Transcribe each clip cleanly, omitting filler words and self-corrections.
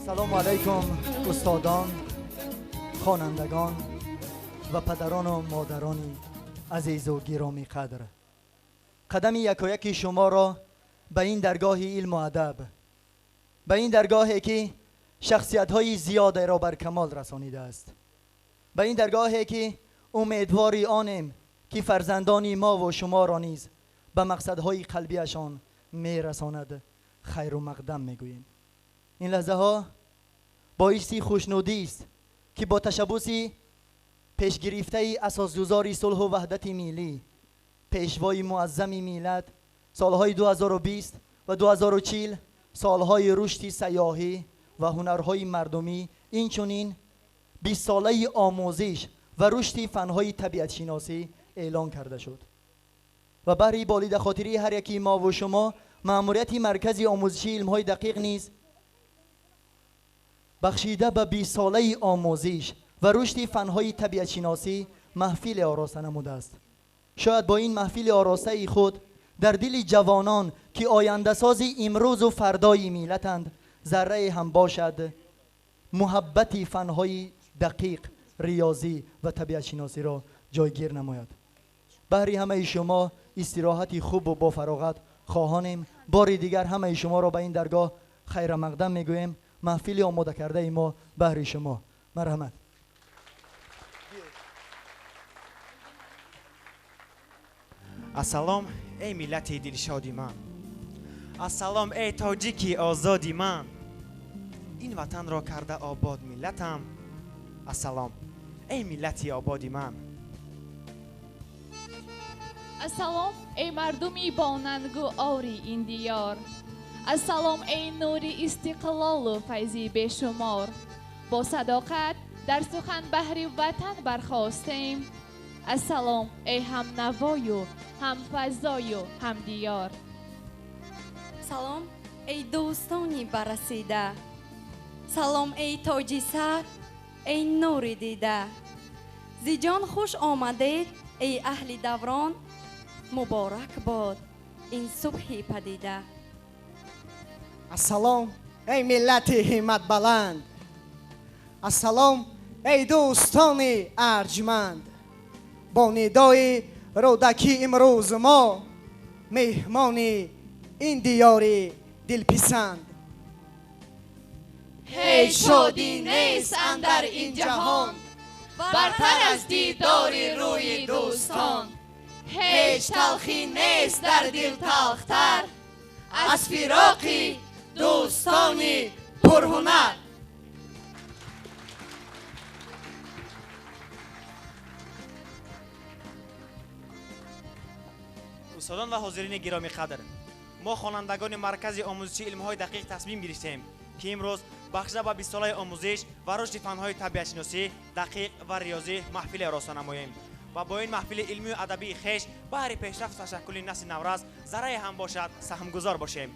Ассалому алайкум устодон, хонандагон ва падарону модарони азизу гиромӣ қадр. Қадами якояки шуморо ба ин даргоҳи илму адаб, ба ин даргоҳе ки шахсиятҳои зиёдеро бар камол расонидааст, ба ин даргоҳе ки умедвори онем ки фарзандони мову шуморо низ ба мақсадҳои қалбиашон мерасонад, хайру мақдам мегӯем. Ин лаҳзаҳо боиси хушнудист ки бо ташаббуси пешгирифтаи асосгузори сулҳу ваҳдати миллӣ, пешвои муаззами миллат, солҳои 2020 ва 2040 солҳои рушди сайёҳӣ ва ҳунарҳои мардумӣ, инчунин 20-солаи омӯзиш ва рушди фанҳои табиатшиносӣ эълон карда шуд. Ва баҳри болидахотирии ҳар яки мову шумо маъмурияти маркази омӯзишии илмҳои дақиқ низ бахшида ба 20-солаи омӯзиш ва рушди фанҳои табиатшиносӣ маҳфиле ороста намудааст. Шояд бо ин маҳфили оростаи худ дар дили ҷавонон ки ояндасози имрӯзу фардои миллатанд заррае ҳам бошад муҳаббати фанҳои дақиқ, риёзӣ ва табиатшиносиро ҷойгир намояд. Баҳри ҳамаи шумо истироҳати хубу бофароғат хоҳонем. Бори дигар ҳамаи шуморо ба ин даргоҳ хайрамақдам мегӯем. Маҳфили омода кардаи мо баҳри шумо. Марҳамат. Ассалом, эй миллати дилшоди ман, ассалом, эй тоҷики озоди ман, ин ватанро карда обод миллатам, ассалом, эй миллати ободи ман. Ассалом, эй мардуми бонангу ори ин диёр, ассалом, эй нури истиқлолу файзи бешумор. Бо садоқат дар сухан баҳри ватан бархостем. Ассалом, эй ҳамнавою ҳамфазою ҳамдиёр. Салом, эй дӯстони барасида, салом, эй тоҷи сар, эй нури дида. Зи ҷон хуш омадед, эй аҳли даврон, муборак бод ин субҳи падида. Ассалом, эй миллати ҳимматбаланд, ассалом, эй дӯстони арҷманд. Бо нидои рӯдакӣ имрӯз мо меҳмони ин диёри дилписанд. Ҳеҷ шодӣ нест андар ин ҷаҳон бартар аз дидори рӯи дӯстон. Ҳеҷ талхӣ нест дар дил талхтар аз фироқи дӯстони пурҳунар. Устодон ва ҳозирини гиромӣ қадр, мо хонандагони маркази омӯзишии илмҳои дақиқ тасмим гирифтем ки имрӯз бахшида ба 20-солаи омӯзиш ва рушди фанҳои табиатшиносӣ, дақиқ ва риёзӣ маҳфиле ороста намоем ва бо ин маҳфили илмию адабии хеш баҳри пешрафту ташаккули насли наврас заррае ҳам бошад саҳмгузор бошем.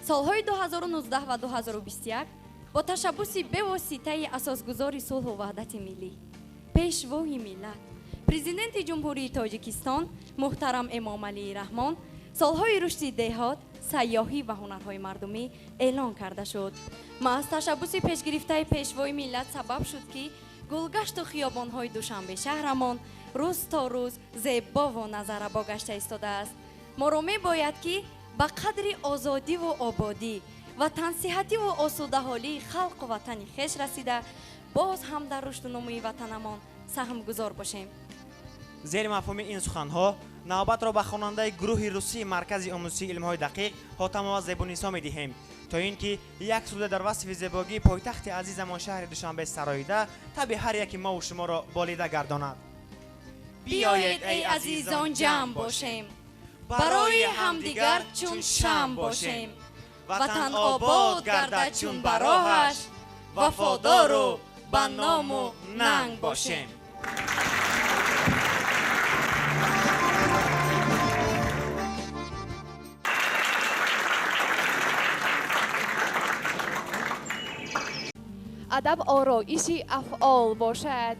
Солҳои 2019 ва 2021 бо ташаббуси бевоситаи асосгузори сулҳу ваҳдати миллӣ, пешвои миллат, президенти Ҷумҳурии Тоҷикистон муҳтарам Эмомалӣ Раҳмон солҳои рушди деҳот, сайёҳӣ ва ҳунарҳои мардумӣ эълон карда шуд. Маҳз ташаббуси пешгирифтаи пешвои миллат сабаб шуд ки гулгашту хиёбонҳои Душанбе шаҳрамон рӯз то рӯз зебову назаррабо гашта истодааст. Моро мебояд ки ба қадри озодиву ободӣ ва тансиҳативу осудаҳолии халқу ватани хеш расида, боз ҳам дар рушду нумӯи ватанамон саҳмгузор бошем. Зери мафҳуми ин суханҳо навбатро ба хонандаи гурӯҳи русии маркази омӯзишии илмҳои дақиқ Ҳотамова Зебунисо медиҳем, то ин ки як суруда дар васфи зебогии пойтахти азизамон шаҳри Душанбе сароида таби ҳар яки мову шуморо болида гардонад. Биёед, эй азизон, ҷамъ бошем, барои ҳамдигар чун шамъ бошем, ватан обод гардад чун бароҳаш, вафодору ба ному нанг бошем. Адаб ороиши афъол бошад,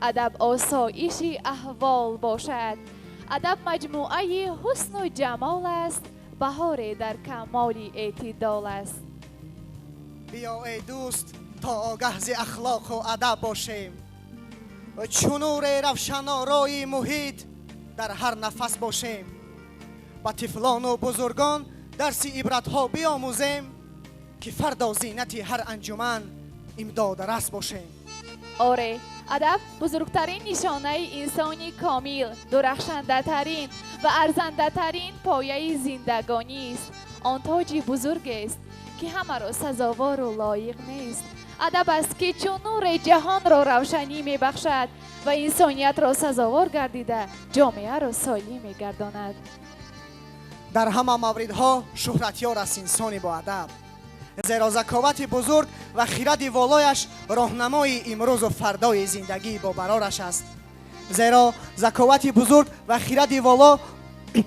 адаб осоиши аҳвол бошад, адаб маҷмӯаи ҳусну ҷамол аст, баҳоре дар камоли эътидол аст. Биё эй дӯст то огаҳ зи ахлоқу адаб бошем, чу нуре равшанорои муҳит дар ҳар нафас бошем. Ба тифлону бузургон дарси ибратҳо биомӯзем, ки фардо зинати ҳар анҷуман имдодрас бошем. Оре, адаб бузургтарин нишонаи инсони комил, дурахшандатарин ва арзандатарин пояи зиндагонист. Он тоҷи бузургест, ки ҳамаро сазовору лоиқ нест. Адаб аст, ки чун нуре ҷаҳонро равшанӣ мебахшад ва инсониятро сазовор гардида ҷомеаро солим мегардонад. Дар ҳама мавридҳо шӯҳратёр аст инсони боадаб, зеро заковати бузург ва хиради волояш роҳнамои имрӯзу фардои зиндагии бобарораш аст. Зеро заковати бузург ва хиради воло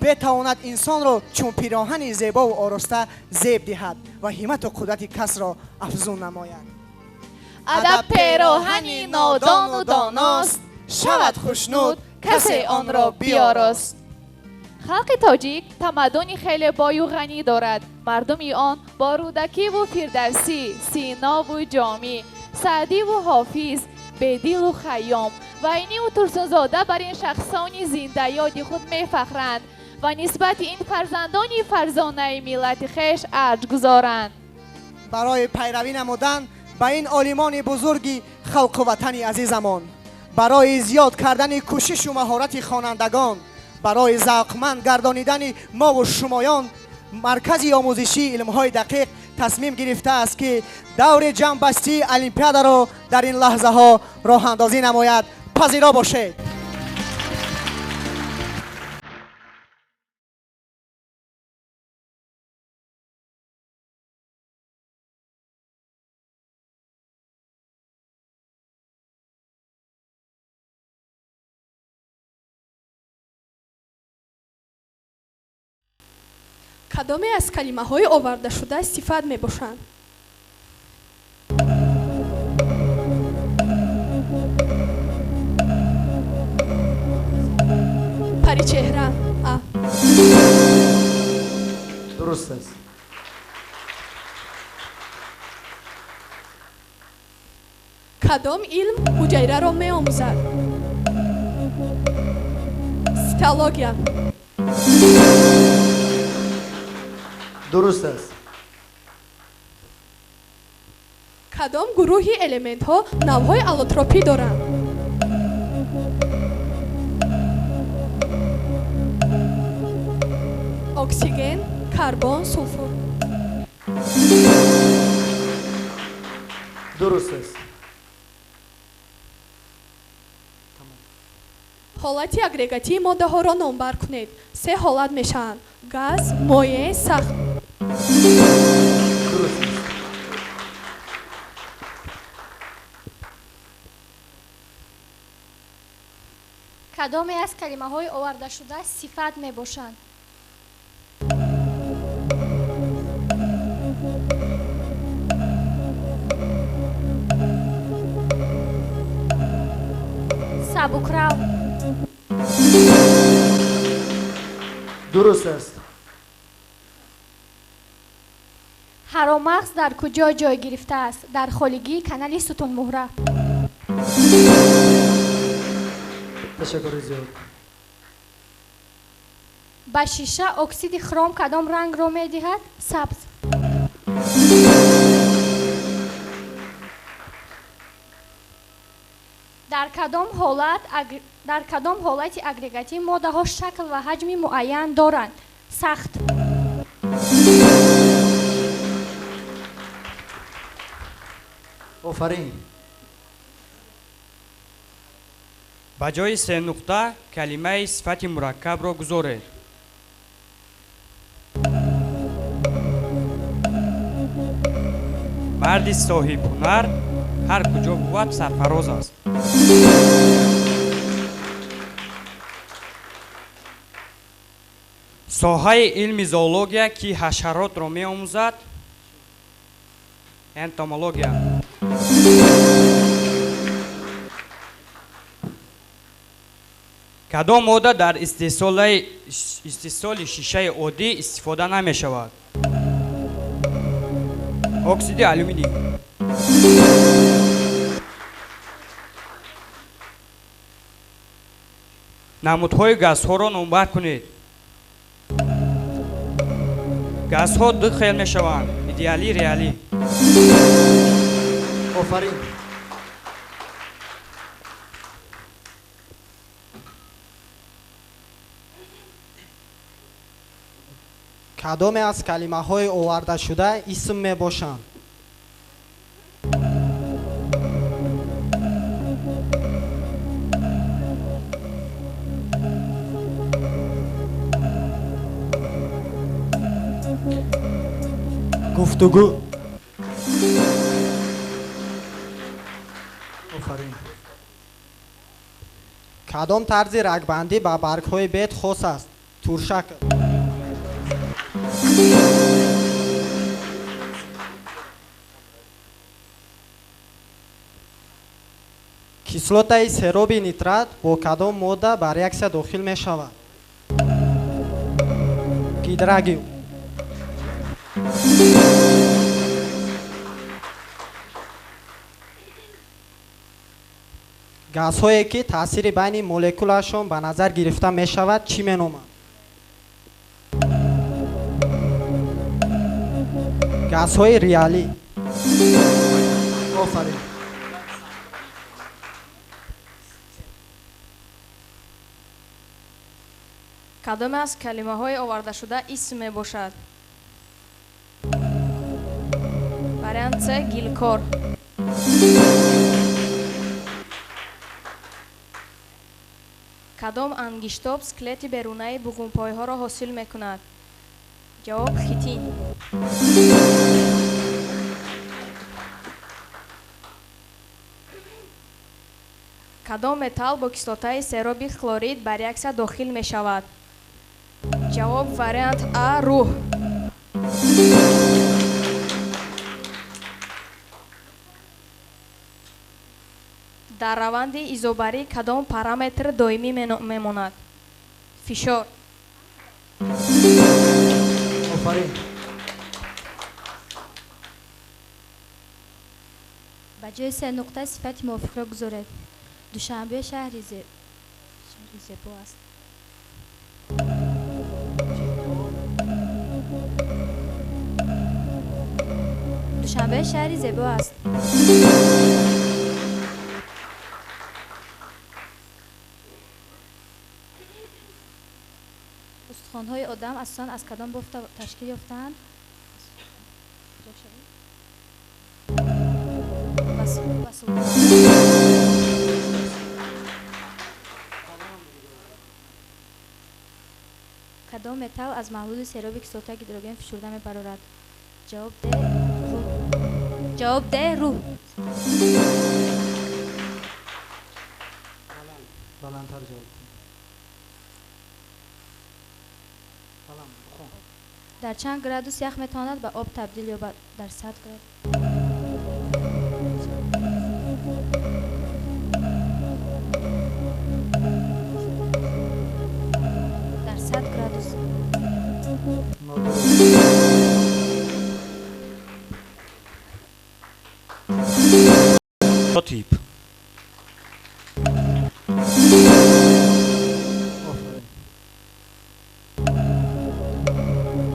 бетавонад инсонро чун пироҳани зебову ороста зеб диҳад ва ҳиммату қудрати касро афзун намояд. Адаб пероҳани нодону доност, шавад хушнуд касе онро биёрост. Халқи тоҷик тамаддуни хеле бою ғанӣ дорад. Мардуми он бо Рӯдакиву Фирдавсӣ, Синову Ҷомӣ, Саъдиву Ҳофиз, Бедилу Хайём ва Айниву Турсунзода бар ин шахсони зиндаёди худ мефахранд ва нисбати ин фарзандони фарзонаи миллати хеш арҷ гузоранд. Барои пайравӣ намудан ба ин олимони бузурги халқу ватани азизамон, барои зиёд кардани кӯшишу маҳорати хонандагон, барои завқманд гардонидани мову шумоён, маркази омӯзишии илмҳои дақиқ тасмим гирифтааст, ки даври ҷамъбастии олимпиадаро дар ин лаҳзаҳо роҳандозӣ намояд. Пазиро бошед. Кадоме аз калимаҳои овардашуда сифат мебошанд? Паричеҳра. А. Дуруст аст. Кадом илм ҳуҷайраро меомӯзад? Цитология. Дуруст аст. Кадом гурӯҳи элементҳо навъҳои аллотропӣ доранд? Оксиген, карбон, сулфур. Дуруст аст. Ҳолати агрегатии моддаҳоро номбар кунед. Се ҳолат мешаванд: газ, моеъ, сахт. Дуруст аст. Кадоме аз калимаҳои овардашуда сифат мебошанд? Сабукрав. Дуруст аст. Ҳаромағз дар куҷо ҷой гирифтааст? Дар холигии канали сутунмуҳра. Ташаккури зиёд. Ба шиша оксиди хром кадом рангро медиҳад? Сабз. Дар кадом ҳолати агрегатӣ моддаҳо шакл ва ҳаҷми муайян доранд? Сахт. Офарин. Ба ҷои се нуқта калимаи сифати мураккабро гузоред. Марди соҳибҳунар ҳар куҷо бувад сарфароз аст. Соҳаи илми зоология, ки ҳашаротро меомӯзад, энтомология. Кадом модда дар истеҳсоли шишаи оддӣ истифода намешавад? Оксиди алюминий. Намудҳои газҳоро номбар кунед. Газҳо ду хел мешаванд: идеалӣ, реалӣ. Офарин. Кадоме аз калимаҳои овардашуда исм мебошанд? Гуфтугӯ. Офарин. Кадом тарзи рагбандӣ ба баргҳои бед хос аст? Туршакл. Кислотаи сероби нитрат бо кадом модда ба реаксия дохил мешавад? Гидрагил. Газҳое ки таъсири байни молекулашон ба назар гирифта мешавад, чӣ меноманд? Газҳои реалӣ. Офарин. Кадоме аз калимаҳои овардашуда исм мебошад? Вариант С гилкор. Кадом ангиштоб скелети берунаи буғумпойҳоро ҳосил мекунад? Ҷавоб хитин. Кадом металл бо кислотаи сероби хлорид ба реаксия дохил мешавад? Ҷавоб вариант А рӯҳ. Дар раванди изобарӣ кадом параметр доимӣ мемонад? Фишор. Офарин. Ба ҷои се нуқта сифати мувофиқро гузоред. Душанбе шаҳри зебо аст. Душанбе шаҳри зебо аст. Устухонҳои одам асосан аз кадом бофта ташкил ёфтаанд? Кадом металл аз маҳлули сероби кислотаи гидроген фишурда мебарорад? Ҷавоб Д рӯҳ. Ҷавоб Д рӯҳ. Баландтар ҷавоб. Дар чанд градус ях метавонад ба об табдил ёбад? Дар 100 градус. Дар 100 градус. Тип.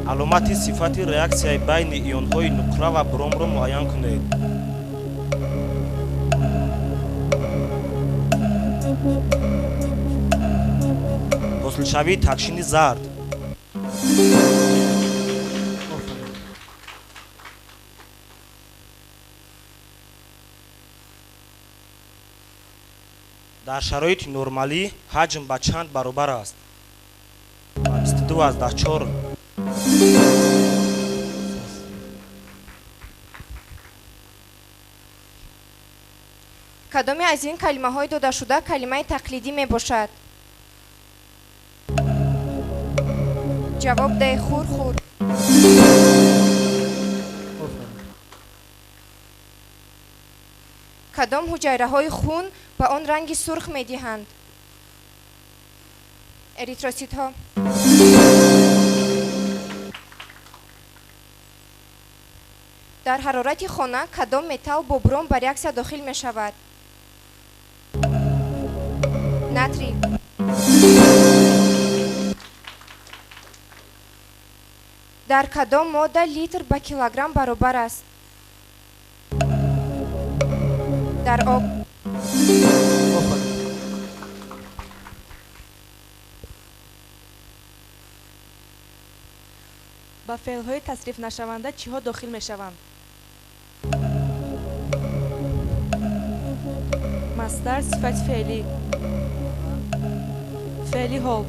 Аломати сифати реаксияи байни ионҳои нуқра ва бромро муайян кунед. Ҳосилшавии такшини зард. Дар шароити нормалӣ ҳаҷм ба чанд баробар аст? Ба 22,4. Кадоме аз ин калимаҳои додашуда калимаи тақлидӣ мебошад? Ҷавоб Д хурхур. Кадом ҳуҷайраҳои хун ба он ранги сурх медиҳанд? Эритроситҳо. Дар ҳарорати хона кадом металл бо бром ба реаксия дохил мешавад? Натрий. Дар кадом модда литр ба килограмм баробар аст? Дар об. Ба феълҳои тасрифнашаванда чиҳо дохил мешаванд? Масдар, сифати феълӣ, феъли ҳол.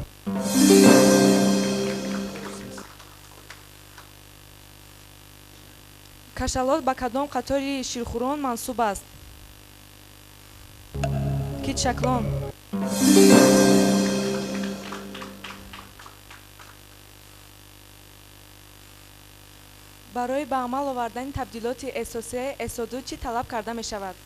Кашалот ба кадом қатори ширхӯрон мансуб аст? Китшаклон. Барои ба амал овардани табдилоти SO3 SO2 чӣ талаб карда мешавад?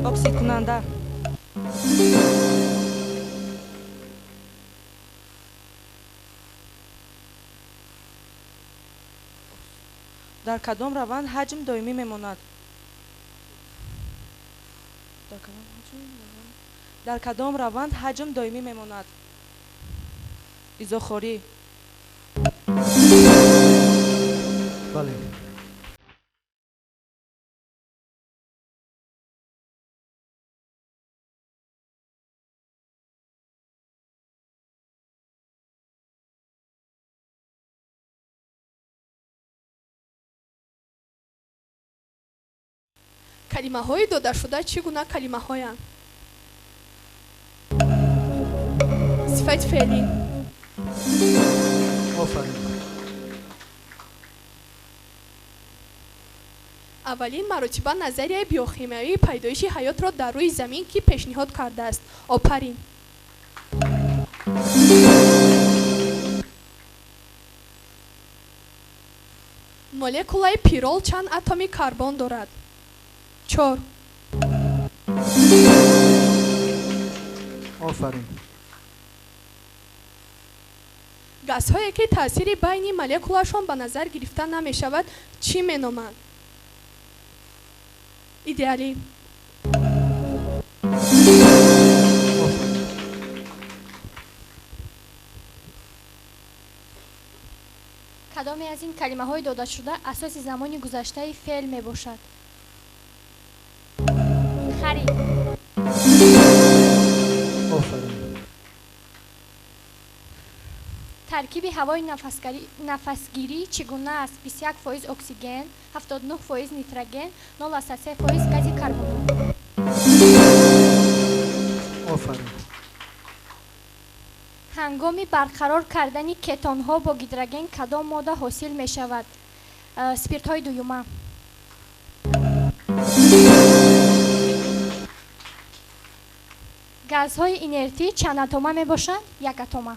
Оксидкунанда. Дар кадом раванд ҳаҷм доимӣ мемонад? Дар кадом раванд ҳаҷм доимӣ мемонад? Изохорӣ. Бале. Калимаҳои додашуда чӣ гуна калимаҳоянд? Сифати феълӣ. Офарин. Аввалин маротиба назарияи биохимиявии пайдоиши ҳаётро дар рӯи замин кӣ пешниҳод кардааст? Опарин. Молекулаи пирол чанд атоми карбон дорад? 4. Офарин. Газҳое ки таъсири байни молекулашон ба назар гирифта намешавад, чӣ меноманд? Идеалӣ. Кадоме аз ин калимаҳои додашуда асоси замони гузаштаи феъл мебошад? Харид. Офарин. Таркиби ҳавои нафасгирӣ чӣ гуна аст? 21% оксиген, 79% нитроген, 0,3% гази карбонат. Офарин. Ҳангоми барқарор кардани кетонҳо бо гидроген кадом модда ҳосил мешавад? Спиртҳои дуюма. Газҳои инертӣ чанд атома мебошанд? Як атома.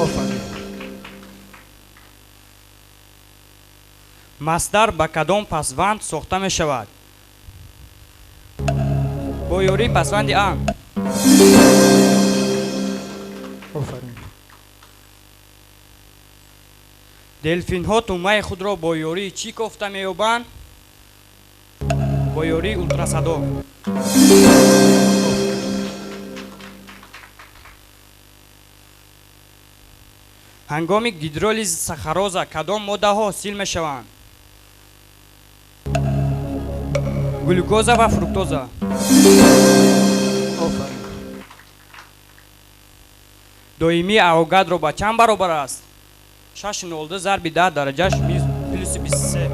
Офарин. Масдар ба кадом пасванд сохта мешавад? Бо ёрии пасванди ан. Офарин. Делфинҳо тӯъмаи худро бо ёрии чӣ кофта меёбанд? Бо ёрии ултрасадо. Ҳангоми гидролизи сахароза кадом моддаҳо ҳосил мешаванд? Глюкоза ва фруктоза. Офарин. Доимии Авогадро ба чанд баробар аст? 6,02 зарби 10 дараҷаш плюси 23.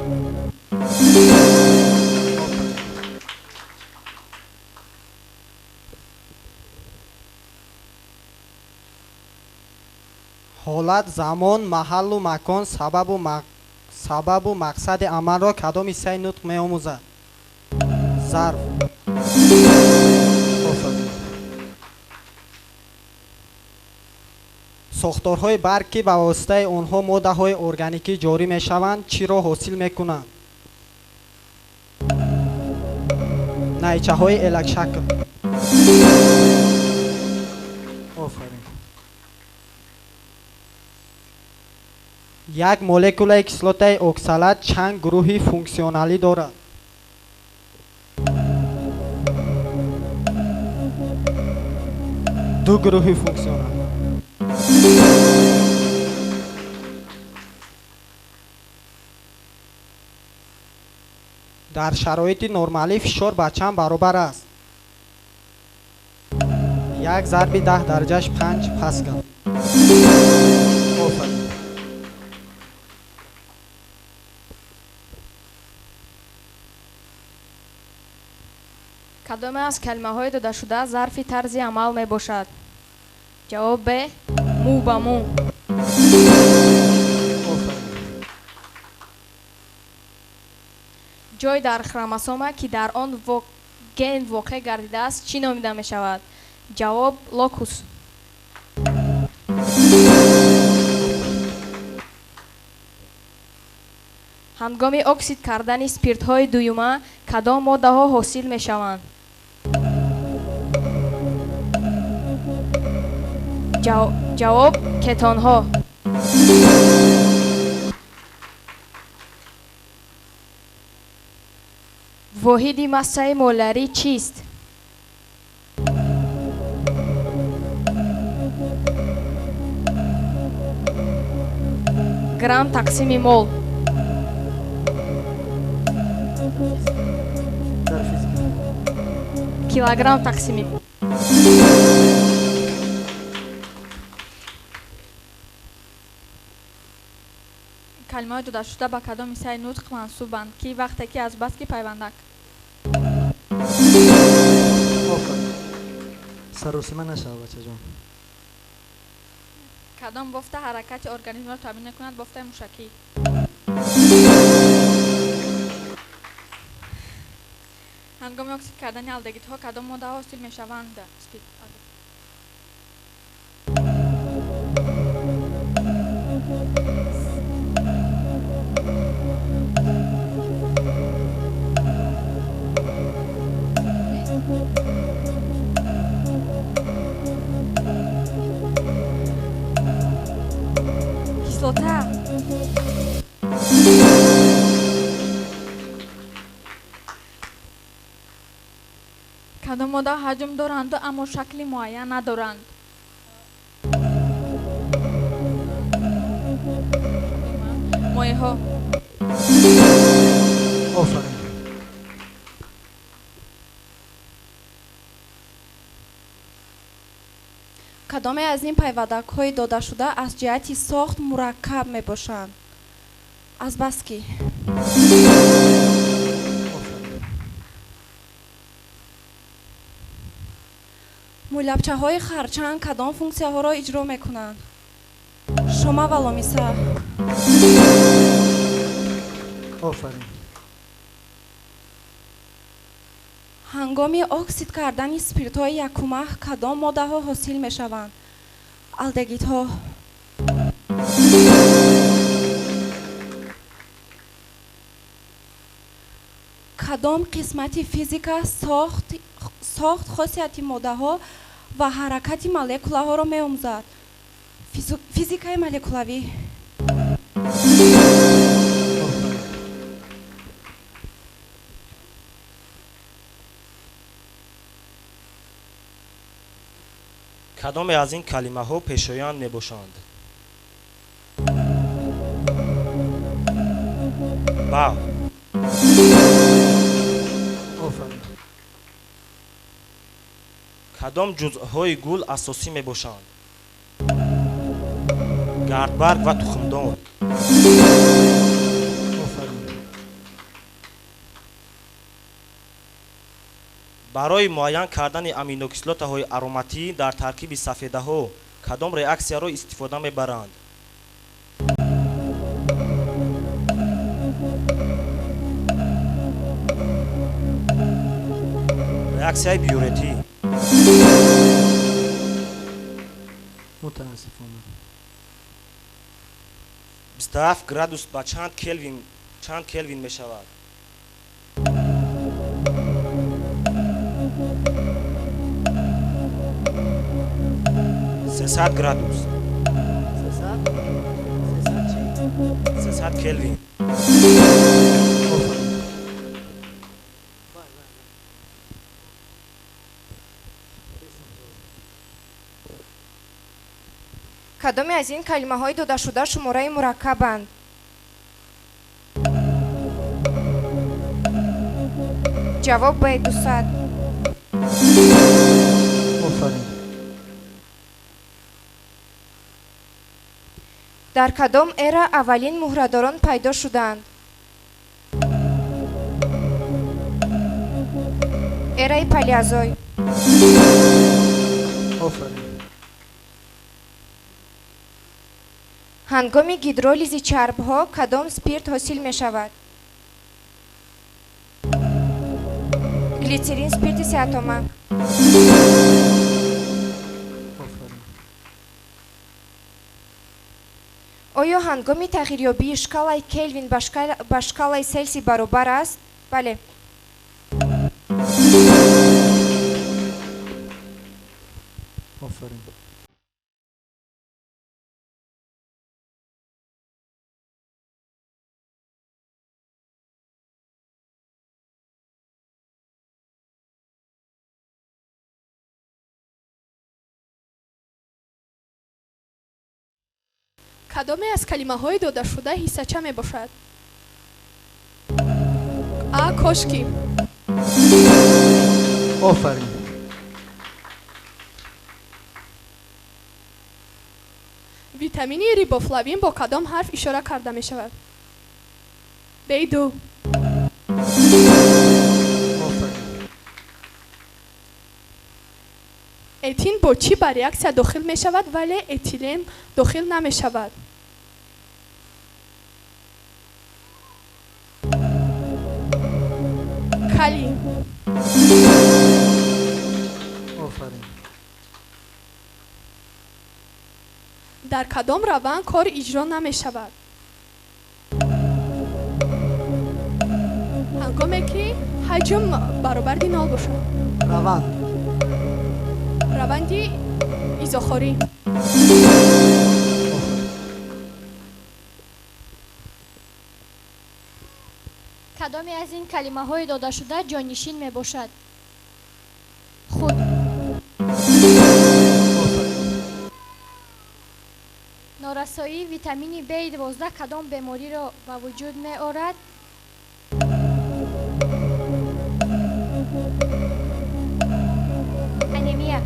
Ҳолат, замон, маҳаллу макон, сабабу мақсади амалро кадом ҳиссаи нутқ меомӯзад? Зарф. Офарин. Сохторҳои барг, ки ба воситаи онҳо моддаҳои органикӣ ҷорӣ мешаванд, чиро ҳосил мекунанд? Найчаҳои элакшакл. Офарин. Як молекулаи кислотаи оксалат чанд гурӯҳи функсионалӣ дорад? Ду гурӯҳи функсионалӣ. Дар шароити нормалӣ фишор ба чанд баробар аст? 1 зарби 10 дараҷаш 5 паскал. Офарин. Кадоме аз калимаҳои додашуда зарфи тарзи амал мебошад? Ҷавоб Б. Мӯ ба мӯ. Ҷой дар хромосома, ки дар он ген воқеъ гардидааст, чӣ номида мешавад? Ҷавоб: локус. Ҳангоми оксид кардани спиртҳои дуюма кадом моддаҳо ҳосил мешаванд? Ҷавоб: кетонҳо. Воҳиди массаи молярӣ чист? Грамм тақсими мол. Килограмм тақсими. Калимаҳои додашуда ба кадом ҳиссаи нутқ мансубанд, ки вақте ки азбаски пайвандак? Саросима нашав, бачаҷон. Кадом бофта ҳаракати организмро таъмин мекунад? Бофтаи мушакӣ. Ҳангоми оксид кардани алдегидҳо кадом моддаҳо ҳосил мешаванд? Кислота. Кадом моддаҳо ҳаҷм доранду, аммо шакли муайян надоранд? Моеъҳо. Офарин. Кадоме аз ин пайвандакҳои додашуда аз ҷиҳати сохт мураккаб мебошанд? Азбаски. Мӯйлабчаҳои харчанг кадом функсияҳоро иҷро мекунанд? Шома ва ломиса. Офарин. Ҳангоми оксид кардани спиртҳои якума кадом моддаҳо ҳосил мешаванд? Алдегидҳо. Кадом қисмати физика сохт, хосияти моддаҳо ва ҳаракати молекулаҳоро меомӯзад? Физикаи молекулавӣ. Кадоме аз ин калимаҳо пешоянд мебошанд? Ба. Кадом ҷузъҳои гул асосӣ мебошанд? Гардбарг ва тухмдон. Барои муайян кардани аминокислотаҳои ароматӣ дар таркиби сафедаҳо кадом реаксияро истифода мебаранд? Реаксияи биуретӣ. Мутаассифона. 27 градус ба чанд келвин мешавад? 300 градус. 300? 300 чӣ? 300 келвин. Кадоме аз ин калимаҳои додашуда шумораи мураккабанд? Ҷавоб Б 200. Офарин. Дар кадом эра аввалин муҳрадорон пайдо шуданд? Эраи палеозой. Офарин. Ҳангоми гидролизи чарбҳо кадом спирт ҳосил мешавад? Глицерин спирти сеатома. Оё ҳангоми тағйирёбии шкалаи Келвин ба шкалаи Селсий баробар аст? Бале. Офарин. Кадоме аз калимаҳои додашуда ҳиссача мебошад? А. Кошки. Офарин. Витамини рибофлавин бо кадом ҳарф ишора карда мешавад? Б2. Этин бо чӣ ба реаксия дохил мешавад, вале этилен дохил намешавад? Калий. Офарин. Дар кадом раванд кор иҷро намешавад? Ҳангоме ки ҳаҷм баробари нол бошад. Раванд. Раванди изохорӣ. Кадоме аз ин калимаҳои додашуда ҷонишин мебошад? Худ. Норасоии витамини B12 кадом бемориро ба вуҷуд меорад? Анемия.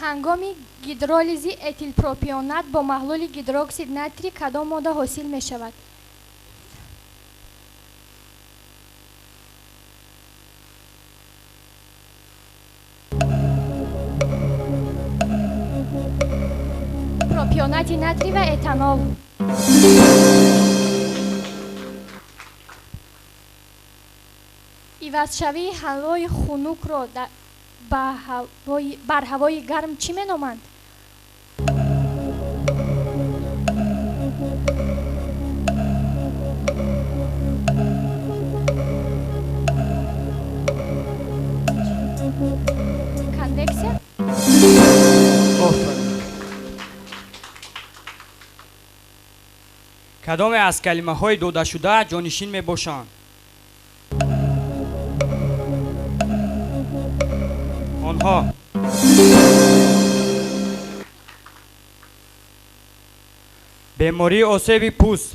Ҳангоми гидролизи этилпропионат бо маҳлули гидроксид натрий кадом модда ҳосил мешавад? Пропионати натрий ва этанол. Ивазшавии ҳавои хунукро бар ҳавои гарм чӣ меноманд? Конвексия? Кадоме аз калимаҳои додашуда ҷонишин мебошанд? Онҳо бемории осеби пӯст,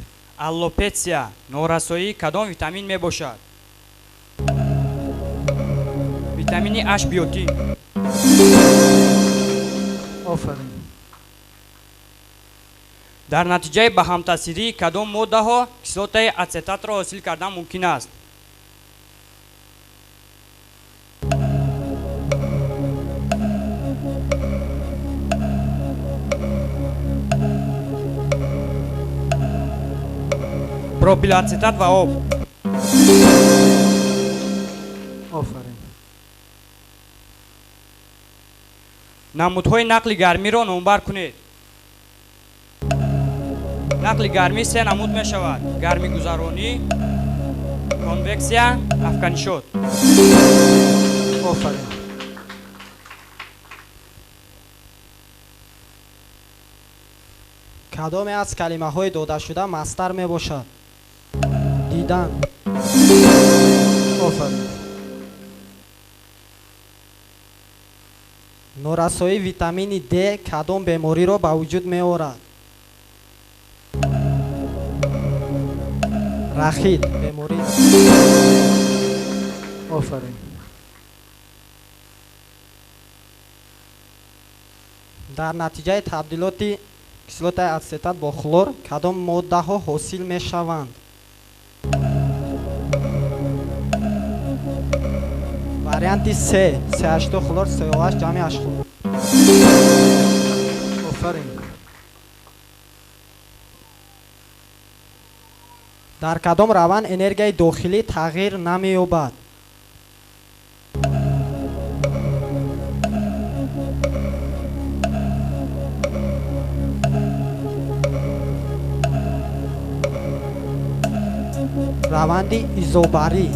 аллопетсия, норасоии кадом витамин мебошад? Витамини H биотин. Офарин. Дар натиҷаи ба ҳамтаъсирии кадом моддаҳо кислотаи ацетатро ҳосил кардан мумкин аст? Пропилацетат ва об. Офарин. Намудҳои нақли гармиро номбар кунед. Нақли гармӣ се намуд мешавад: гармигузаронӣ, Конвексия, афканишот. Офарин. Кадоме аз калимаҳои додашуда масдар мебошад? Дидан. Офарин. Норасоии витамини Д кадом бемориро ба вуҷуд меорад? Рахит, беморӣ. Офарин. Дар натиҷаи табдилоти кислотаи ацетат бо хлор кадом моддаҳо ҳосил мешаванд? Варианти С, CH2 хлор COH ҷамъи H хлор. Офарин. Дар кадом раванд энергияи дохилӣ тағйир намеёбад? Раванди изобарӣ.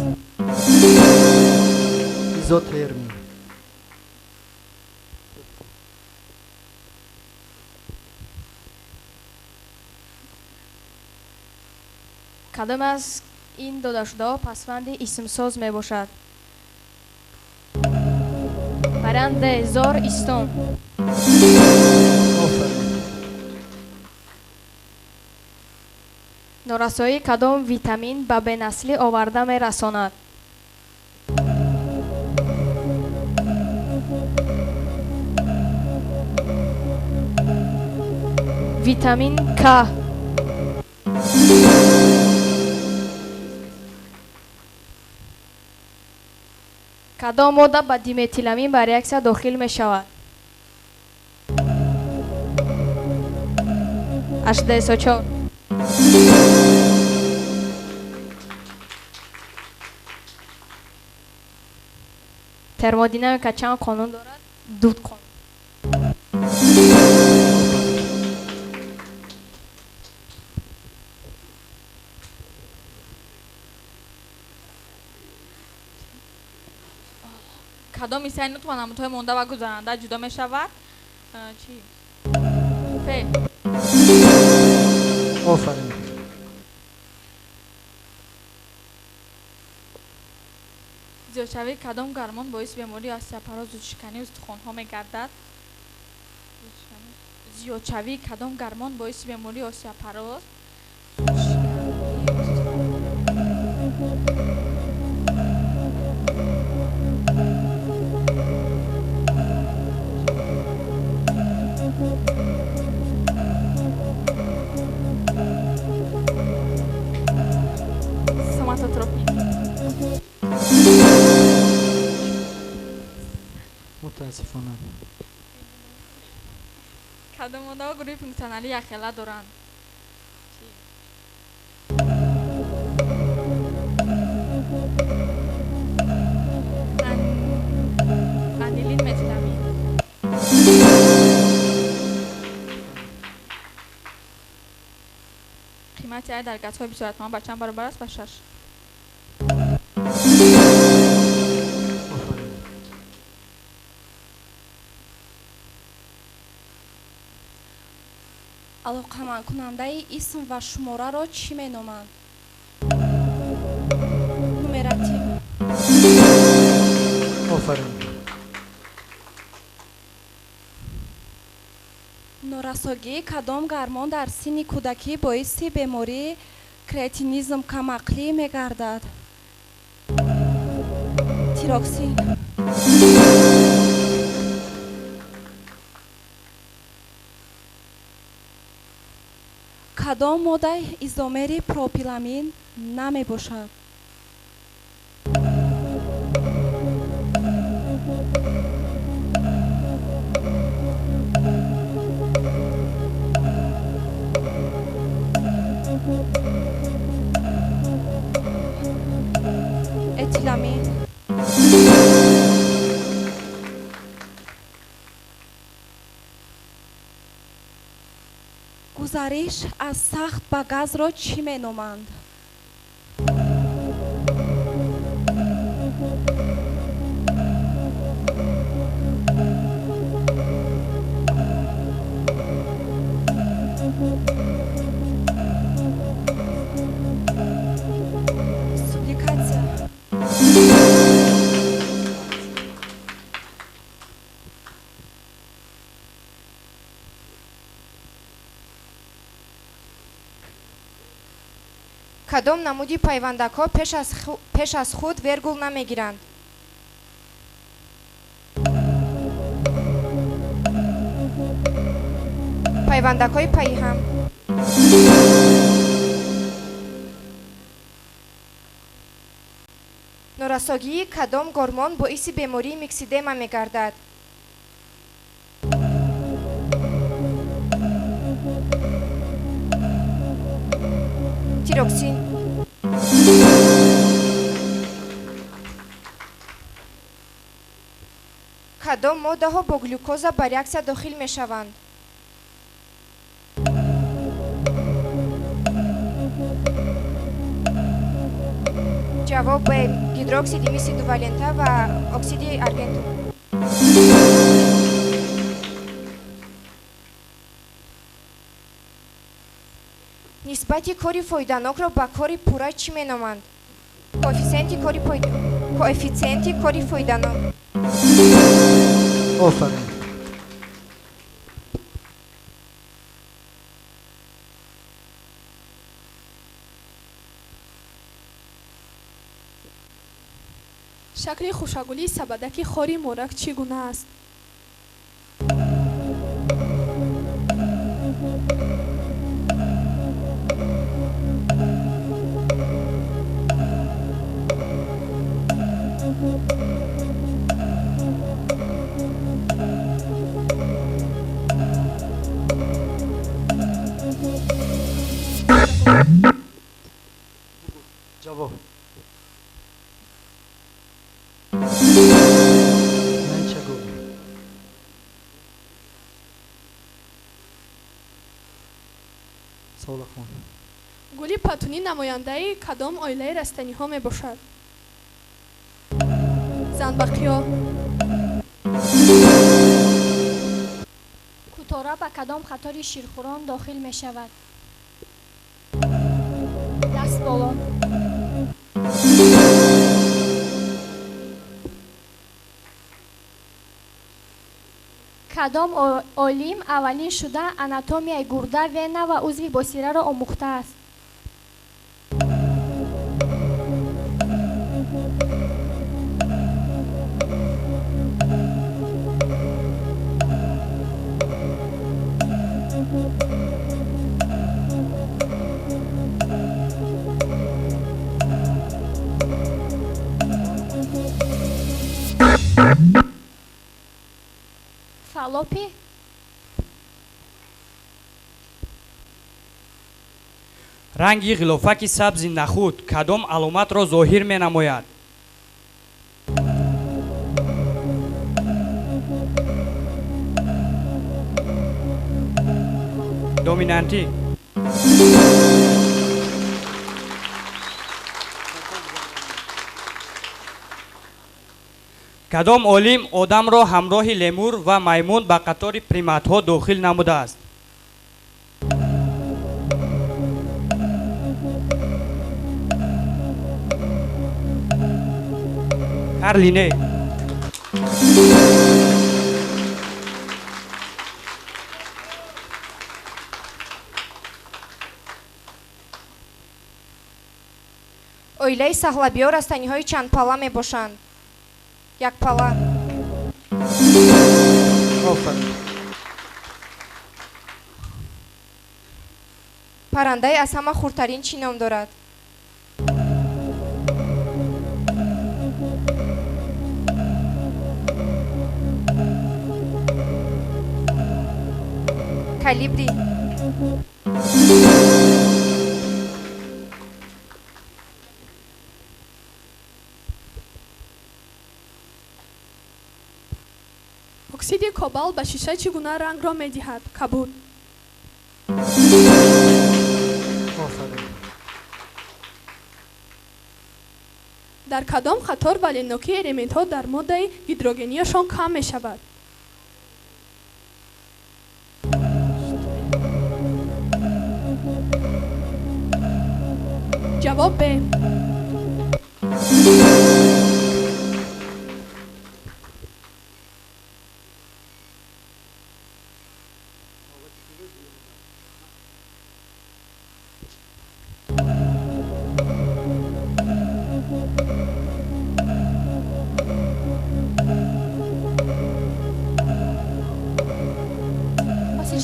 Изотермӣ. Кадом аз ин додашудаҳо пасванди исмсоз мебошад? Вариант Д, зор, истон. Офарин. Норасоии кадом витамин ба бенаслӣ оварда мерасонад? Витамин К. Кадом модда ба диметиламин ба реаксия дохил мешавад? H2SO4. Термодинамика чанд қонун дорад? Ду қонун. Кадом ҳиссаи нутқ ба намудҳои монда ва гузаранда ҷудо мешавад? Чӣ? Феъл. Офарин. Зиёдшавии кадом гармон боиси бемории остеопороз, зудшикании устухонҳо мегардад? Зиёдшавии кадом гармон боиси бемории остеопороз, соматотропин. Мутаассифона. Кадом моддаҳо гурӯҳи функсионалии якхела доранд? Анилин, метиламин. Қимати ай дар газҳои бисёратома ба чанд баробар аст? Ба 6. Алоқамандкунандаи исм ва шумораро чӣ меноманд? Нумератив. Офарин. Норасогии кадом гармон дар синни кӯдакӣ боиси бемории кретинизм, камақлӣ мегардад? Тироксин. Кадом модда изомери пропиламин намебошад? Этиламин. Гузариш аз сахт ба газро чӣ меноманд? Кадом намуди пайвандакҳо пеш аз худ вергул намегиранд? Пайвандакҳои пайҳам. Норасогии кадом гормон боиси бемории миксидема мегардад? Тироксин. Кадом моддаҳо бо глюкоза ба реаксия дохил мешаванд? Ҷавоб Б. Гидроксиди миси дувалента ва оксиди аргентум. Нисбати кори фоиданокро ба кори пурра чӣ меноманд? Коэффитсиенти кори фоиданок. Офарин. Шакли хушагулии сабадаки хори морак чӣ гуна аст? Ҷавоб. Гули патунӣ намояндаи кадом оилаи растаниҳо мебошад? Занбақиё. Кутора ба кадом қатори ширхӯрон дохил мешавад? Даст боло. Кадом олим аввалин шуда анатомияи гурда, вена ва узви босираро омӯхтааст? Фалопи? Ранги ғилофаки сабзи нахуд кадом аломатро зоҳир менамояд? Доминантӣ. Кадом олим одамро ҳамроҳи лемур ва маймун ба қатори приматҳо дохил намудааст? Карл Линне. Оилаи саҳлабиҳо растаниҳои чандпала мебошанд. Якпала. Офарин. Паррандаи аз ҳама хурдтарин чӣ ном дорад? Калибри. Оксиди кобалт ба шиша чӣ гуна рангро медиҳад? Кабуд. Дар кадом қатор валентнокии элементҳо дар моддаи гидрогенияшон кам мешавад? Ҷавоб Б.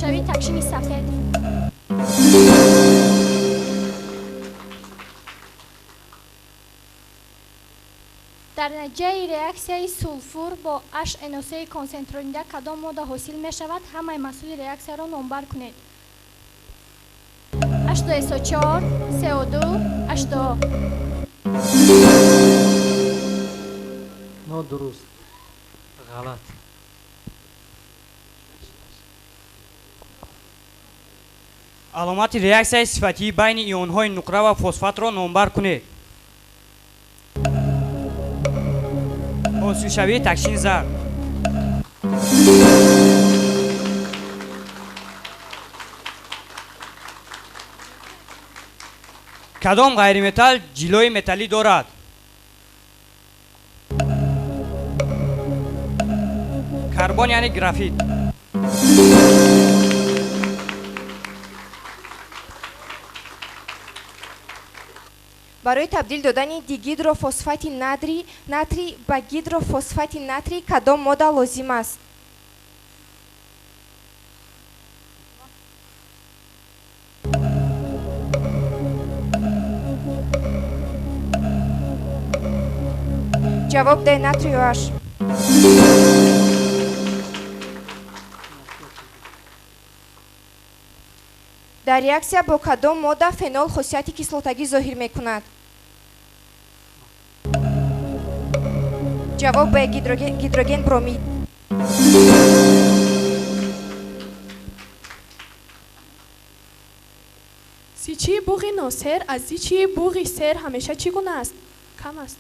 Ҳосилшавии такшини сафед. Дар натиҷаи реаксияи сулфур бо HNO3 консентронида кадом модда ҳосил мешавад? Ҳамаи маҳсули реаксияро номбар кунед. H2SO4, CO2, H2O. Нодуруст. Ғалат. Аломати реаксияи сифатии байни ионҳои нуқра ва фосфатро номбар кунед. Ҳосилшавии такшини зард. Кадом ғайриметалл ҷилои металлӣ дорад? Карбон, яъне графит. Барои табдил додани дигидрофосфати натрий ба гидрофосфати натрий кадом модда лозим аст? Ҷавоб Д. Натрий OH. Дар реаксия бо кадом модда фенол хосияти кислотагӣ зоҳир мекунад? Ҷавоб Б. Гидроген бромид. Зичии буғи носер аз зичии буғи сер ҳамеша чӣ гуна аст? Кам аст.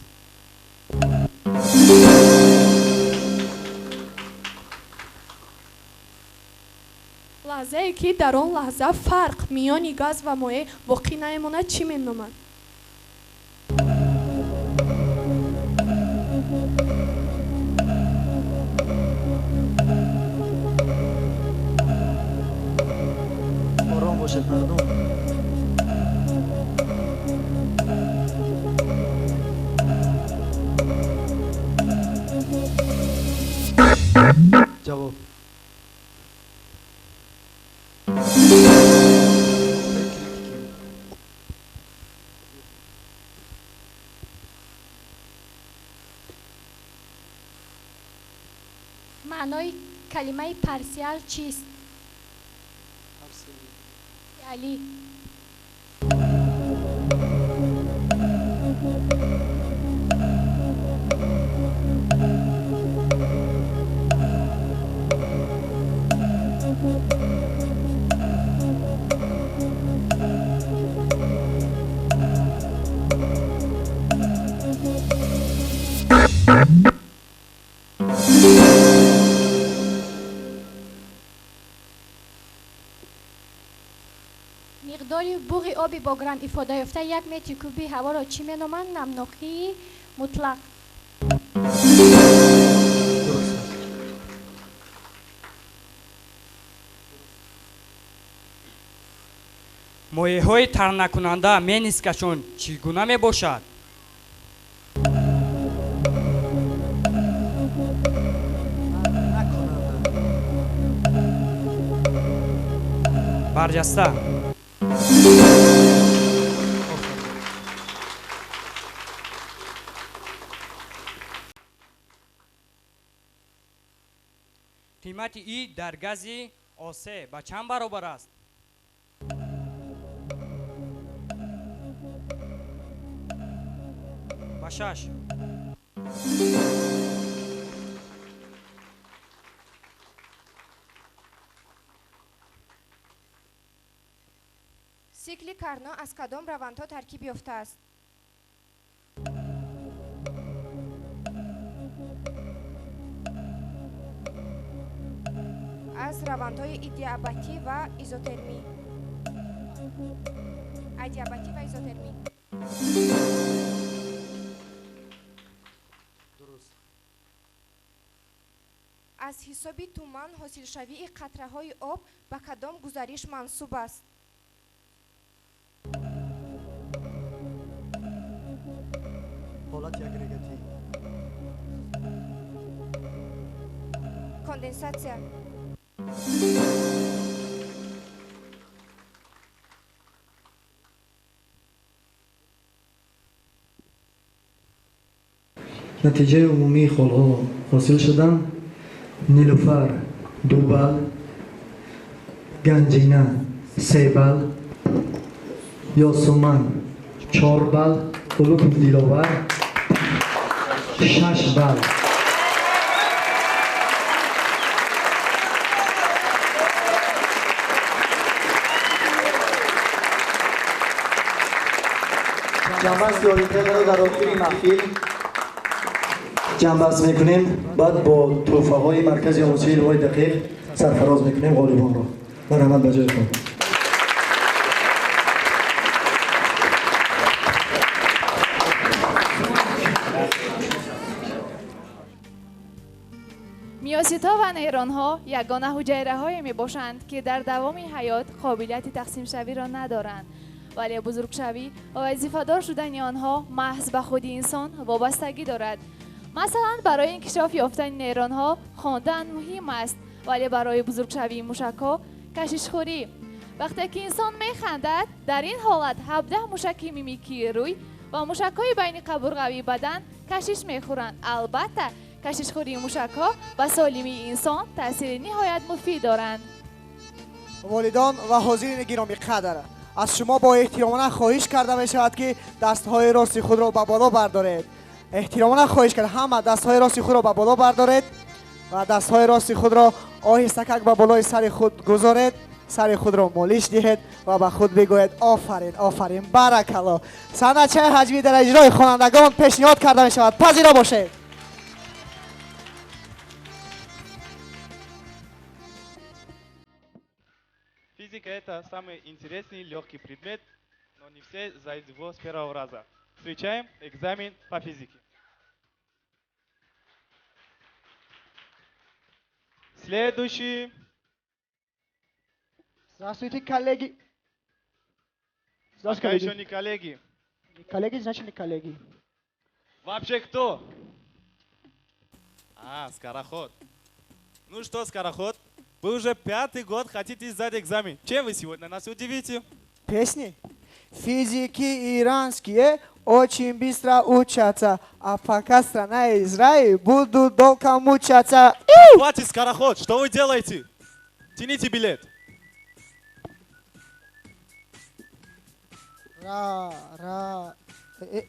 Лаҳзае ки дар он лаҳза фарқ миёни газ ва моеъ боқӣ намемонад, чӣ меноманд? Ором бошед, мардум. Ҷавоб. Маънои калимаи парсиал чист? Али. Миқдори буғи оби бо грамм ифодаёфта як метри кубии ҳаворо чӣ меноманд? Намнокии мутлақ. Моеъҳои тарнакунанда менискашон чӣ гуна мебошад? Барҷаста. Қимати И дар гази О3 ба чанд баробар аст? Ба 6. Сикли Карно аз кадом равандҳо таркиб ёфтааст? Аз равандҳои идиабатӣ ва изотермӣ. Адиабатӣ ва изотермӣ. Аз ҳисоби туман ҳосилшавии қатраҳои об ба кадом гузариш мансуб аст? Ҳолати агрегатӣ. Конденсатсия. Натиҷаи умумии холҳо ҳосил шуданд: Нилуфар 2 балл, Ганҷина 3 балл, Ёсуман 4 балл, Улугов Диловар 6 балл. Ҷамъбасти олимпиадаро дар охири маҳфил ҷамъбаст мекунем, баъд бо тӯҳфаҳои Маркази омӯзишии илмҳои дақиқ сарфароз мекунем ғолибонро. Марҳамат ба ҷои худ. Миоситҳо ва нейронҳо ягона ҳуҷайраҳое мебошанд, ки дар давоми ҳаёт қобилияти тақсимшавиро надоранд, вале бузургшавӣ ва вазифадор шудани онҳо маҳз ба худи инсон вобастагӣ дорад. Масалан, барои инкишоф ёфтани нейронҳо хондан муҳим аст, вале барои бузургшавии мушакҳо кашишхӯрӣ. Вақте ки инсон механдад, дар ин ҳолат 17 мушаки мимикии рӯй ва мушакҳои байни қабурғавии бадан кашиш мехӯранд. Албатта, кашишхӯрии мушакҳо ба солимии инсон таъсири ниҳоят муфид доранд. Волидон ва ҳозирини гиромӣ қадр, аз шумо бо эҳтиромона хоҳиш карда мешавад, ки дастҳои рости худро ба боло бардоред. Эҳтиромона хоҳиш кард, ҳама дастҳои рости худро ба боло бардоред ва дастҳои рости худро оҳистакак ба болои сари худ гузоред, сари худро молиш диҳед ва ба худ бигӯед: офарин, офарин, баракалло. Санъатчаи ҳаҷвӣ дар иҷрои хонандагон пешниҳод карда мешавад. Пазиро бошед. Физика – это самый интересный и легкий предмет, но не все сдают его с первого раза. Встречаем экзамен по физике. Следующий. Здравствуйте, коллеги. Здравствуйте, Пока коллеги. еще не коллеги. Не коллеги, значит не коллеги. Вообще кто? А, скороход. Ну что, скороход, вы уже 5-й год хотите сдать экзамен. Чем вы сегодня нас удивите? Песни? Физики иранские очень быстро учатся, а пока страна Израиль будут долго мучаться. Хватит, скороход, что вы делаете? Тяните билет. Ра, ра,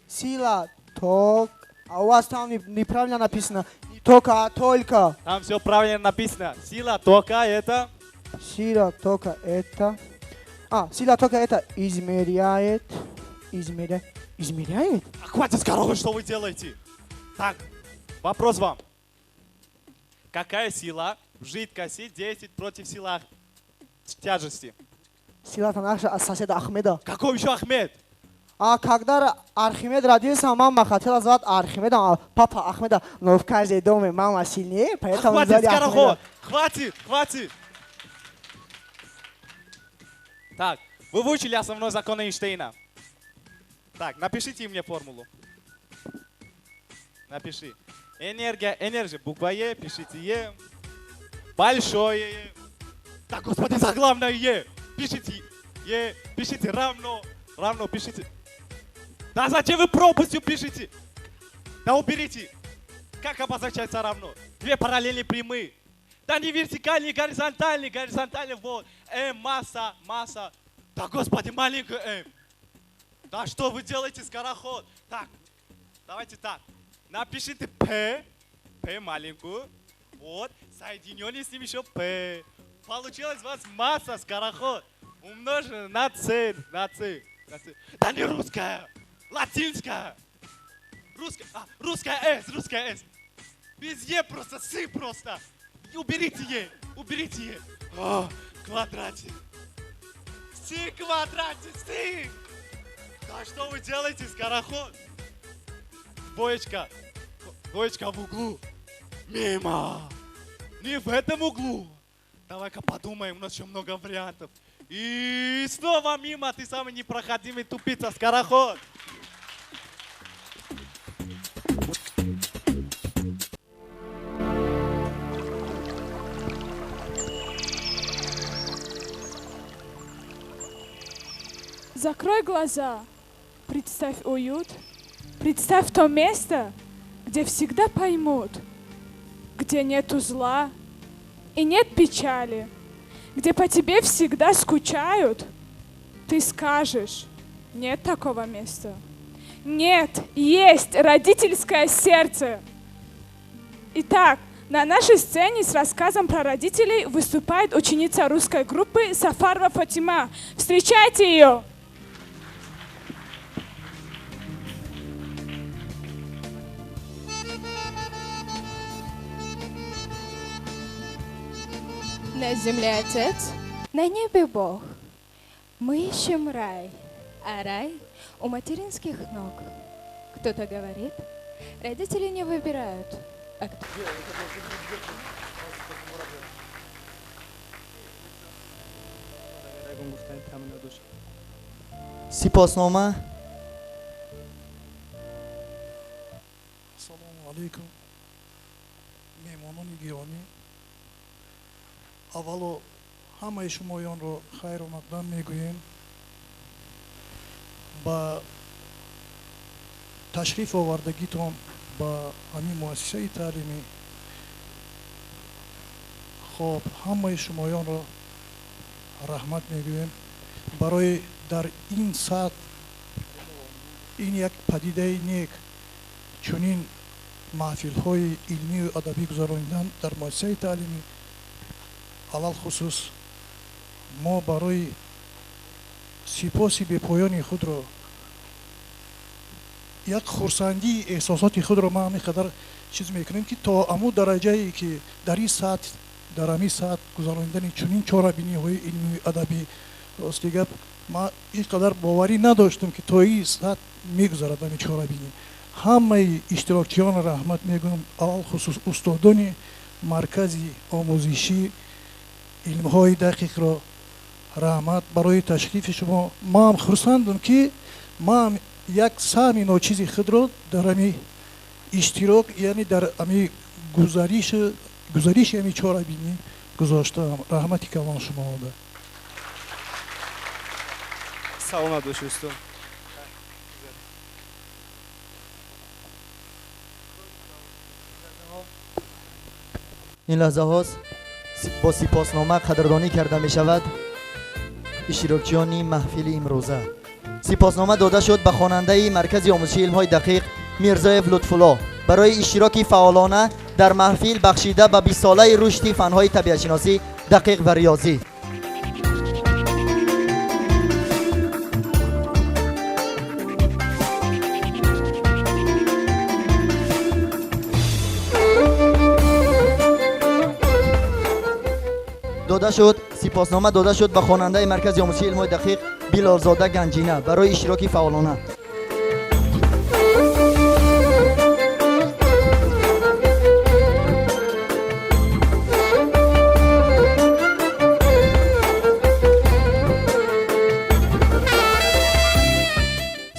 сила, ток. А у вас там неправильно написано. Не только, а только. Там все правильно написано. Сила тока это? Сила тока это... А, сила тока это измеряет. Измеряет. Измеряет? А хватит, скороход, что вы делаете? Так, вопрос вам. Какая сила в жидкости действует против силы тяжести? Сила-то наша от соседа Ахмеда. Какой еще Ахмед? А когда Архимед родился, мама хотела звать Архимеда, а папа Ахмеда, но в каждой доме мама сильнее, поэтому Хватит, звали скороход! Ахмеда. Хватит, хватит! Так, вы выучили основной закон Эйнштейна. Так, напишите мне формулу. Напиши. Энергия, энергия, буква Е, пишите Е. Большое Е. Так, господи, заглавное Е. Пишите Е, пишите равно, равно, пишите. Да зачем вы пропастью пишете? Да уберите. Как обозначается равно? Две параллельные прямые. Да не вертикальные, горизонтальные, горизонтальные, вот. М, масса, масса. Да господи, маленькая М. Да что вы делаете, скороход? Так, давайте так. Напишите П, П маленькую. Вот, соединенный с ним еще П. Получилось у вас масса, скороход. Умножена на С, на С, на С. Да не русская, латинская. Русская, а, русская С, русская С. Без Е просто, С просто. И уберите Е, уберите Е. О, квадрате. С квадрате, С. Да что вы делаете, скороход? Двоечка, двоечка в углу. Мимо. Не в этом углу. Давай-ка подумаем, у нас еще много вариантов. И снова мимо, ты самый непроходимый тупица, скороход. Закрой глаза, представь уют, представь то место, где всегда поймут, где нету зла и нет печали, где по тебе всегда скучают, ты скажешь, нет такого места. Нет, есть родительское сердце. Итак, на нашей сцене с рассказом про родителей выступает ученица русской группы Сафарова Фатима. Встречайте ее! На земле Отец, на небе Бог. Мы ищем рай, а рай у материнских ног. Кто-то говорит, родители не выбирают, а кто... Сипоснома. Ассалому алайкум, меҳмонони гиромӣ. Аввало ҳамаи шумоёнро хайромақдам мегӯем ба ташриф овардагитон ба ҳамин муассисаи таълимӣ. Хоб, ҳамаи шумоёнро раҳмат мегӯем барои дар ин сатҳ, ин як падидаи нек, чунин маҳфилҳои илмию адабӣ гузаронидан дар муассисаи таълимӣ. Алалхусус мо барои сипоси бепоёни худро, як хурсандии эҳсосоти худро ма ҳамин қадар чиз мекунем, ки то аму дараҷае ки дар ин сатҳ, дар ҳамин сатҳ гузаронидани чунин чорабиниҳои илмию адабӣ, рости гап, ма ин қадар боварӣ надоштам, ки то ин сатҳ мегузарад ҳамин чорабинӣ. Ҳамаи иштирокчиёнро раҳмат мегӯям, алалхусус устодони маркази омӯзишӣ илмҳои дақиқро раҳмат барои ташрифи шумо. Маам хурсандам, ки маам як саҳми ночизи худро дар ҳами иштирок, яъне дар ҳами гузариши ҳами чорабинӣ гузоштаам. Раҳмати калон шумода. Саломат бошед, устод. Ин лаҳзаҳост бо сипоснома қадрдонӣ карда мешавад иштирокчиёни маҳфили имрӯза. Сипоснома дода шуд ба хонандаи маркази омӯзиши илмҳои дақиқ Мирзоев Лутфулло барои иштироки фаъолона дар маҳфил бахшида ба 20-солаи рушди фанҳои табиатшиносӣ, дақиқ ва риёзӣ. Дода шуд сипоснома дода шуд ба хонандаи маркази омӯзиши илмҳои дақиқ Билолзода Ганҷина барои иштироки фаъолона.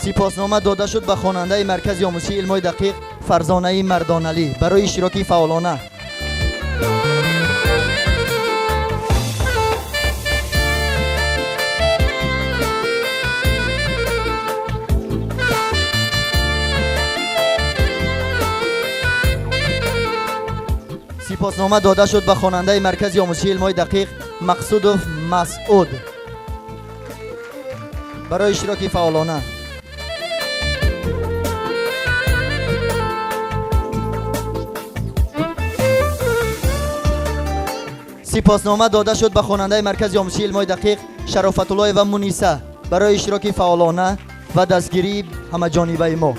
Сипоснома дода шуд ба хонандаи маркази омӯзиши илмҳои дақиқ Фарзонаи Мардоналӣ барои иштироки фаъолона. Сипоснома дода шуд ба хонандаи маркази омӯзиши илмҳои дақиқ Мақсудов Масъуд барои иштироки фаъолона. Сипоснома дода шуд ба хонандаи маркази омӯзиши илмҳои дақиқ Шарофатуллоева Муниса барои иштироки фаъолона ва дастгирии ҳамаҷонибаи мо.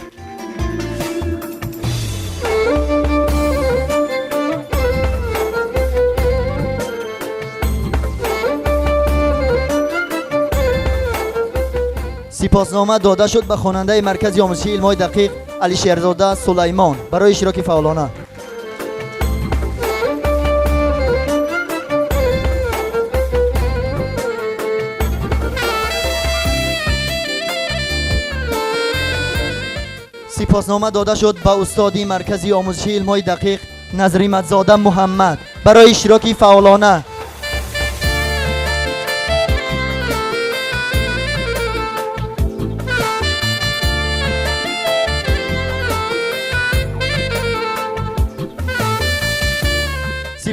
Сипоснома дода шуд ба хонандаи маркази омӯзиши илмҳои дақиқ Алишерзода Сулаймон барои иштироки фаъолона. Сипоснома дода шуд ба устоди маркази омӯзиши илмҳои дақиқ Назриматзода Муҳаммад барои иштироки фаъолона.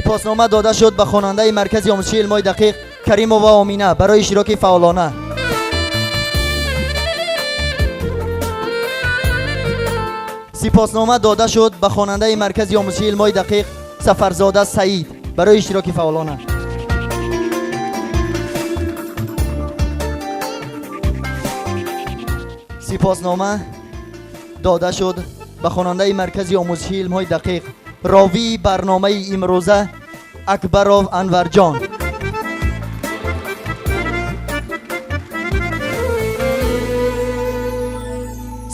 Сипоснома дода шуд ба хонандаи маркази омӯзиши илмҳои дақиқ Каримова Омина барои иштироки фаъолона. Сипоснома дода шуд ба хонандаи маркази омӯзиши илмҳои дақиқ Сафарзода Саид барои иштироки фаъолона. Сипоснома дода шуд ба хонандаи маркази омӯзиши илмҳои дақиқ, ровии барномаи имрӯза Акбаров Анварҷон.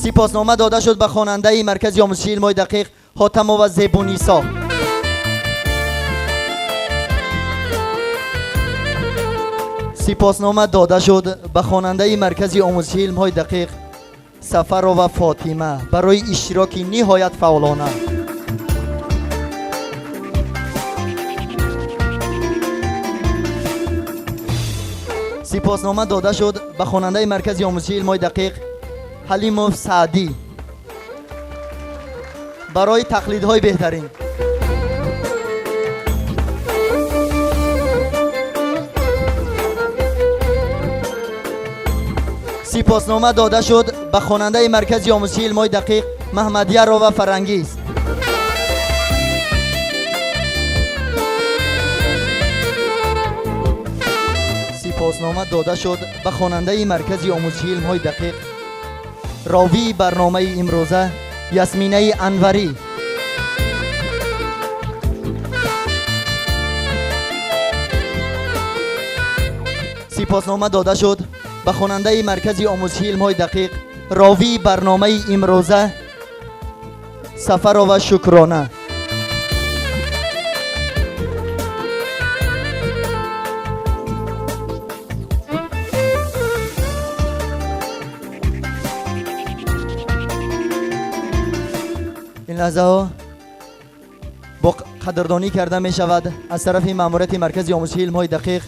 Сипоснома дода шуд ба хонандаи маркази омӯзиши илмҳои дақиқ Ҳотамова Зебунисо. Сипоснома дода шуд ба хонандаи маркази омӯзиши илмҳои дақиқ Сафарова Фотима барои иштироки ниҳоят фаъолона. Сипоснома дода шуд ба хонандаи маркази омӯзиши илмҳои дақиқ Ҳалимов Саъдӣ барои тақлидҳои беҳтарин. Сипоснома дода шуд ба хонандаи маркази омӯзиши илмҳои дақиқ Маҳмадярова Фарангиз. Сипоснома дода шуд ба хонандаи маркази омӯзиши илмҳои дақиқ, ровии барномаи имрӯза Ясминаи Анварӣ. Сипоснома дода шуд ба хонандаи маркази омӯзиши илмҳои дақиқ, ровии барномаи имрӯза Сафарова Шукрона. Ин лаҳзаҳо бо қадрдонӣ карда мешавад аз тарафи маъмурияти маркази омӯзиши илмҳои дақиқ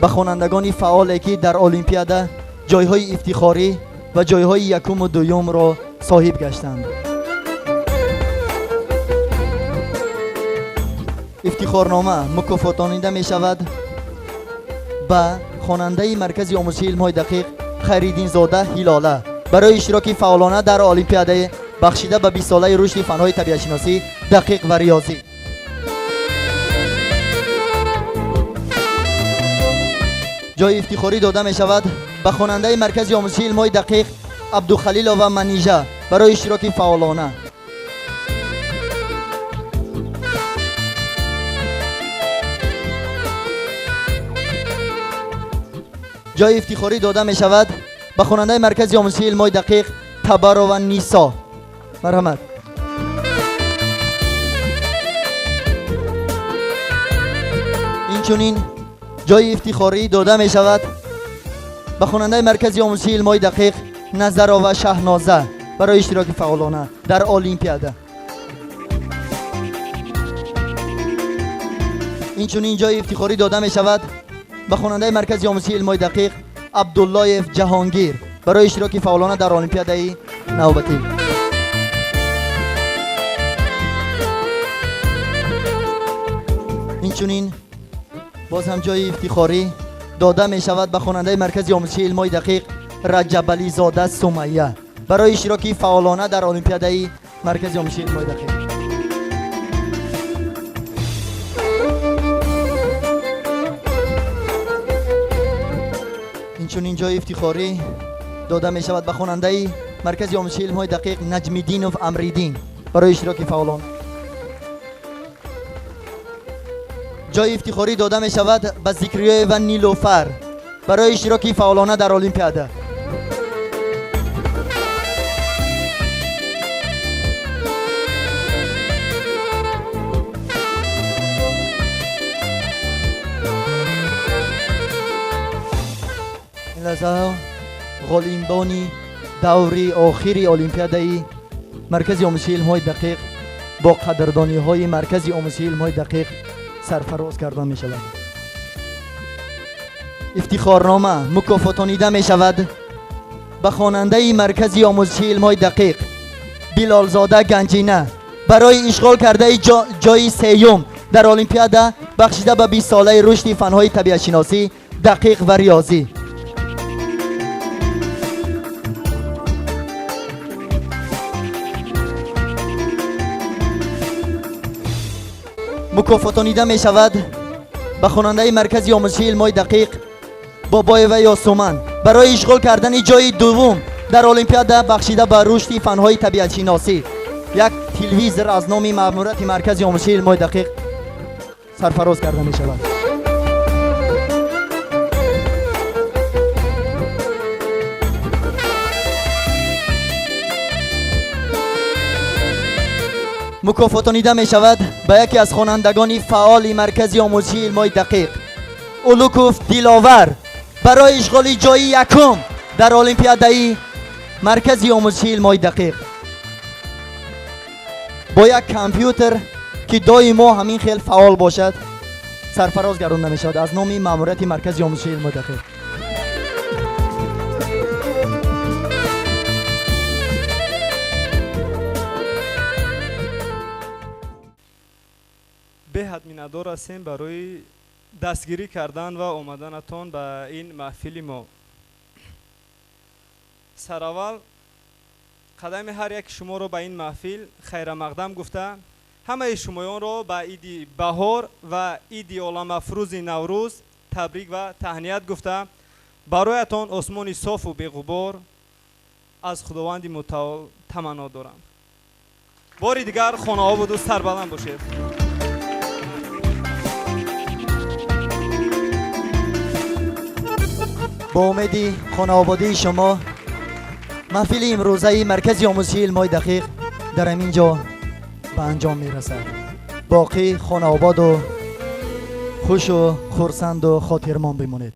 ба хонандагони фаъоле ки дар олимпиада ҷойҳои ифтихорӣ ва ҷойҳои якуму дуюмро соҳиб гаштанд. Ифтихорнома мукофотонида мешавад ба хонандаи маркази омӯзиши илмҳои дақиқ Хайриддинзода Ҳилола барои иштироки фаъолона дар олимпиадаи бахшида ба 20-солаи рушди фанҳои табиатшиносӣ, дақиқ ва риёзӣ. Ҷои ифтихорӣ дода мешавад ба хонандаи маркази омӯзиши илмҳои дақиқ Абдухалилова Манижа барои иштироки фаъолона. Ҷои ифтихорӣ дода мешавад ба хонандаи маркази омӯзиши илмҳои дақиқ Табарова Нисо. Марҳамат. Инчунин ҷои ифтихорӣ дода мешавад ба хонандаи маркази омӯзиши илмҳои дақиқ Назарова Шаҳноза барои иштироки фаъолона дар олимпиада. Инчунин ҷои ифтихорӣ дода мешавад ба хонандаи маркази омӯзиши илмҳои дақиқ Абдуллоев Ҷаҳонгир барои иштироки фаъолона дар олимпиадаи навбатӣ. Инчунин боз ҳам ҷои ифтихорӣ дода мешавад ба хонандаи маркази омӯзиши илмҳои дақиқ Раҷабализода Сумайя барои иштироки фаъолона дар олимпиадаи маркази омӯзиши илмҳои дақиқ. Инчунин ҷои ифтихорӣ дода мешавад ба хонандаи маркази омӯзиши илмҳои дақиқ Наҷмиддинов Амриддин барои иштироки фаъолона. Ҷои ифтихорӣ дода мешавад ба Зикриёева Нилуфар барои иштироки фаъолона дар олимпиада. Ин лаҳзаҳо ғолибони даври охири олимпиадаи маркази омӯзиши илмҳои дақиқ бо қадрдониҳои маркази омӯзиши илмҳои дақиқ сарфароз карда мешавад. Ифтихорнома мукофотонида мешавад ба хонандаи маркази омӯзиши илмҳои дақиқ Билолзода Ганҷина барои ишғол кардаи ҷои сеюм Дар Олимпиада бахшида ба 20 солаи рушди фанҳои табиатшиносӣ, дақиқ ва риёзӣ. Мукофотонида мешавад ба хонандаи маркази омӯзишии илмҳои дақиқ Бобоева Ёсуман барои ишғол кардани ҷои дуввум дар Олимпиада бахшида ба рушди фанҳои табиатшиносӣ як телевизор аз номи маъмурияти маркази омӯзишии илмҳои дақиқ сарфароз карда мешавад. Мукофотонида мешавад ба яке аз хонандагони фаъоли маркази омӯзишии илмҳои дақиқ Улуков Диловар барои ишғоли ҷои якум дар Олимпиадаи маркази омӯзишии илмҳои дақиқ бо як компютер ки доимо ҳамин хел фаъол бошад сарфароз гардонда мешавад аз номи маъмурияти маркази омӯзишии илмҳои дақиқ. Беҳад миннатдор ҳастем барои дастгирӣ кардан ва омаданатон ба ин маҳфили мо. Сараввал қадами ҳар яки шуморо ба ин маҳфил хайрамақдам гуфта, ҳамаи шумоёнро ба иди баҳор ва иди оламафрӯзи Наврӯз табрик ва таҳният гуфта, бароятон осмони софу беғубор аз Худованди мутаол таманно дорам. Бори дигар хонаободу сарбаланд бошед. Бо умеди хонаободии шумо маҳфили имрӯзаи маркази омӯзишии илмҳои дақиқ дар ҳамин ҷо ба анҷом мерасад. Боқӣ хонаободу хушу хурсанду хотирмон бимонед.